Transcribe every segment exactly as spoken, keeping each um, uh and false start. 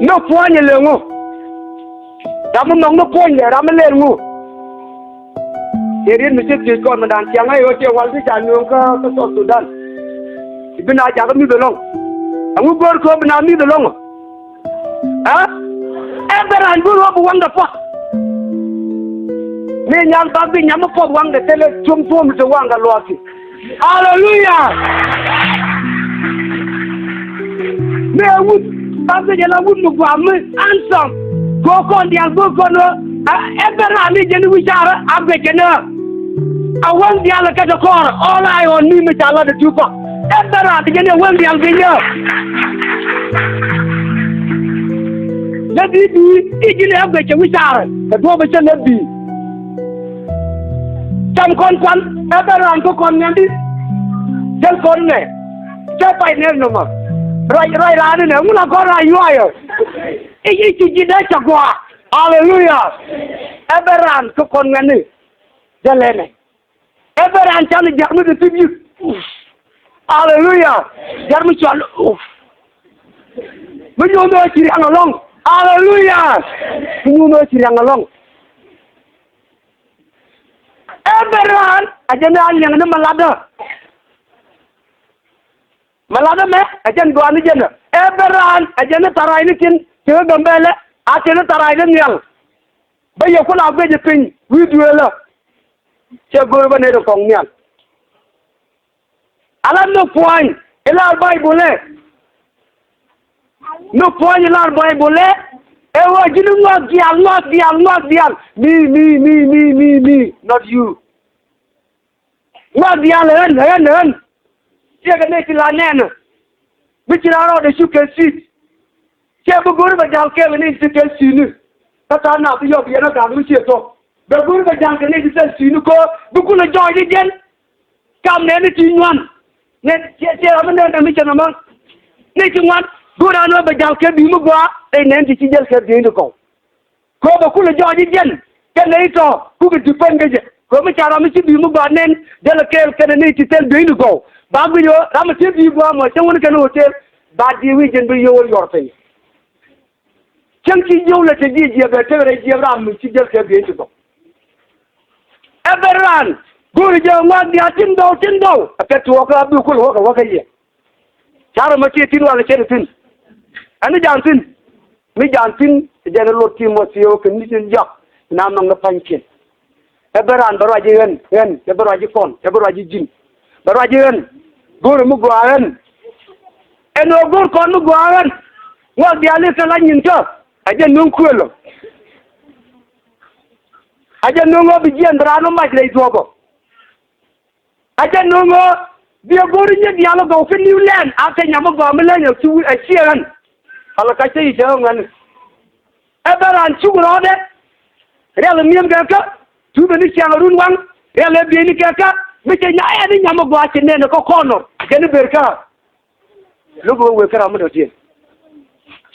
Ni puɔ̱ny ɛ lëë ŋu? Ram mi nhɔk ni puɔ̱ny dɛ, ram mi lëë ŋu? Ëë riet mi ci thiec kɔn mi da̱a̱n ciaŋ a i̱ ɣöö ciɛ wal ti ca nööŋ kä, kä South Sudan. I̱ bi na jakä mi̱th ɛlɔ̱ŋ. Ɛŋu go̱o̱r kɛ ɣöö bi na mi̱th ɛlɔ̱ŋ ɔ? Ɛ? Ɛ bɛ raan go̱o̱r ɣöö bi waŋdɛ puɔ̱th. Mi nyaal bak bi nyam mi puɔ̱th waŋdɛ thilɛ tuɔ̱m tuɔ̱m ti waŋdɛ luɔthi. Aleluya. Mëë wut, bak bi jɛ la wut mi gua̱a̱m mi handsome. Kɛ ɣöö kɔn diaal go̱o̱r kɔn ɣöö, ɛ, ɛ bɛ raan ni jɛn wi̱caarä a guɛc kɛn ɣä. A wäŋ diaal ɛ kɛ ti kɔɔrä, all eye on me, mi ca lat ɛ ti pa̱k. Ɛ bɛ raan ti jɛn ɛ wäŋ diaal guic ɣä. Lɛ bi bi i̱ ji̱n ɛ guɛc kɛ wi̱caarä kɛ duɔ̱ɔ̱p ɛ cä lɛ bi. Cam kɔn kuan ɛ bɛ raan kä kɔn ŋɛn di. Thil kɔn nɛ cɛ pay nɛn nɔmɔ. Ruac, ruac raan inɛ ŋun a kɔn raan yuayɔ. I̱, i̱ ci ji̱ dee cɛ gua̱a̱. Aleluya. Ɛ bɛ raan kä kɔn ŋɛn ni. Jɛ lɛnɛ. Ɛ bɛ raan can jiak mi ti thip yik. Aleluya. Jiak mi cual. Mi nyuuth ɣöö ci riaŋ ɛlɔ̱ŋ. Aleluya. Mi nyuuth ɣöö ci riaŋ ɛlɔ̱ŋ. Ɛ bɛ raan a jɛ ni a liɛŋ ni mɛ latdä. Mɛ latdä mɛ a jɛn gɔaa ni jɛn ɛ. Ɛ bɛ raan a jɛ ni tharay ni tin ti ɣä Gambɛlɛ a tin ni tharay ni nhial. Bä yɛ ku la guic ɛ piny wi̱i̱ duëëlä. Cɛ go̱o̱r bä nɛy ti kɔŋ nhial. Ala nhök puɔ̱ny i̱ lar Baibulɛ. Nhök puɔ̱ny i̱ lar Baibulɛ. Ɛ ɣöö ji̱n ŋɔak diaal, ŋɔak diaal, ŋɔak diaal. Me, me, me, me, me, me, not you. Ŋɔak diaal ɛ ɣän, ɛ ɣän, ɛ ɣän. Ciɛ kɛ nɛy ti la nɛɛnä. Mi ci raan rɔɔdɛ cuk kɛ si̱i̱t. Ciɛ bi go̱o̱ri bɛ ja̱l kɛɛl kɛ nɛy ti thil si̱i̱tni. Kä tha̱a̱ŋ nath bi yɔp yɛn ɛ ga̱a̱k mi ciɛ thok. Bɛ go̱o̱ri bɛ ja̱l kɛ nɛy ti thil si̱i̱tni kɛ ɣöö bi kulɛ jɔɔc i̱ jɛn. Kam nɛɛni ti ŋuan. Nɛy ciɛ, ciɛ ram mi nɛɛn ɛ mi cɛ nɔmɔ. Nɛy ti ŋuan go̱o̱ri raan ɣöö bɛ ja̱l kɛ bi̱i̱ mi gɔaa rɛy nɛɛni ti ci jäl kɛ bi̱i̱ni kɔw. Kɛ ɣöö bɛ kulɛ jɔɔc i̱ jɛn kɛn nɛy tɔ̱ kukɛ depend kä jɛ. Kɛ ɣöö mi ca ram mi ci bi̱i̱ mi gɔaa nɛn jälɛ kɛɛl kɛnɛ nɛy ti thil bieyni gɔw. Ba guic ɣöö ram mi ci bi̱i̱ gɔaa mɔ cä wun kɛn hotel ba diëë wi̱i̱ jɛn bi yio̱w ɛ yuɔr piny. Cäŋ ci yio̱w lɛ te jiɛc jiɛp ɛ tek rɛy jiɛp ram mi ci jäl kɛ bieyni gɔw. Ɛ ben raan go̱o̱ri jɛ ŋɔak diaal tin dhɔw tin dhɔw ɛ kɛ tuɔɔkä a bi kul wäkɛ wäkɛ yɛ. Carɛ mɔ ti thi̱n walɛ cɛ ti thi̱n. Ɛn ni ja̱a̱n thi̱n. Mi ja̱a̱n thi̱n jɛn ɛ lot Timotheo kɛ ni̱n tin jɔak. Na nhɔk ni pa̱nykiɛn. Ɛ bä raan bɛ ruac i̱ ɣän, ɣän, ɛ bä ruac i̱ kɔn, ɛ bä ruac i̱ ji̱n. Bɛ ruac i̱ ɣän. Go̱o̱rɛ mi gɔaa ɣän. Ɛn ɣöö go̱o̱r kɔn mi gɔaa ɣän. Ŋɔak diaal i̱ kɛ la nyin kä. Ɛ jɛ nöŋ kuël ɔ. Ɛ jɛ nöŋ ɣöö bi jiɛn bi raan wä mac lɛy thuɔ̱k ɔ. A jɛ no̱o̱ŋ ɣöö biɛ go̱o̱ri nyɛ diaal ɛ gɔw kä New Land a kɛ nyam ɛ gɔaa mi leny ɛ cu ɛ ciɛ ɣän. Palä ka cä yi cɛ ɣän ɣän. Ɛ bɛ raan cuk rɔɔdɛ. Rial ɛ mi̱em kɛ kä tuupɛ ni ciaŋ ɛ run waŋ. Rial ɛ bieyni kɛ kä mi cɛ nya ɛ ni nyam ɛ gɔaa ci nɛn ɛ kä kɔn ɔ. Jɛn i̱ ber kä. Luk ɣöö wëë kä ram mi dɔ̱diɛn.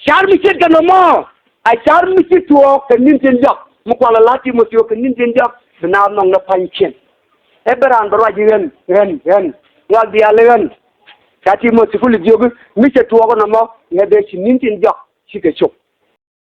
Car mi ce̱tkɛ nɔmɔ a car mi ci tuɔɔk kɛ ni̱n tin jɔak mi kualɛ la Timotheo kɛ ni̱n tin jɔak bi naath nhɔk ni pa̱nykiɛn. Ɛ bɛ raan bɛ ruac i̱ ɣän, ɣän, ɣän. Ŋɔak diaal i̱ ɣän. Ca Timotheo kul i̱ jiök i̱ mi cɛ tuɔɔk nɔmɔ ŋäth ëë ci ni̱n tin jɔak cikɛ cop.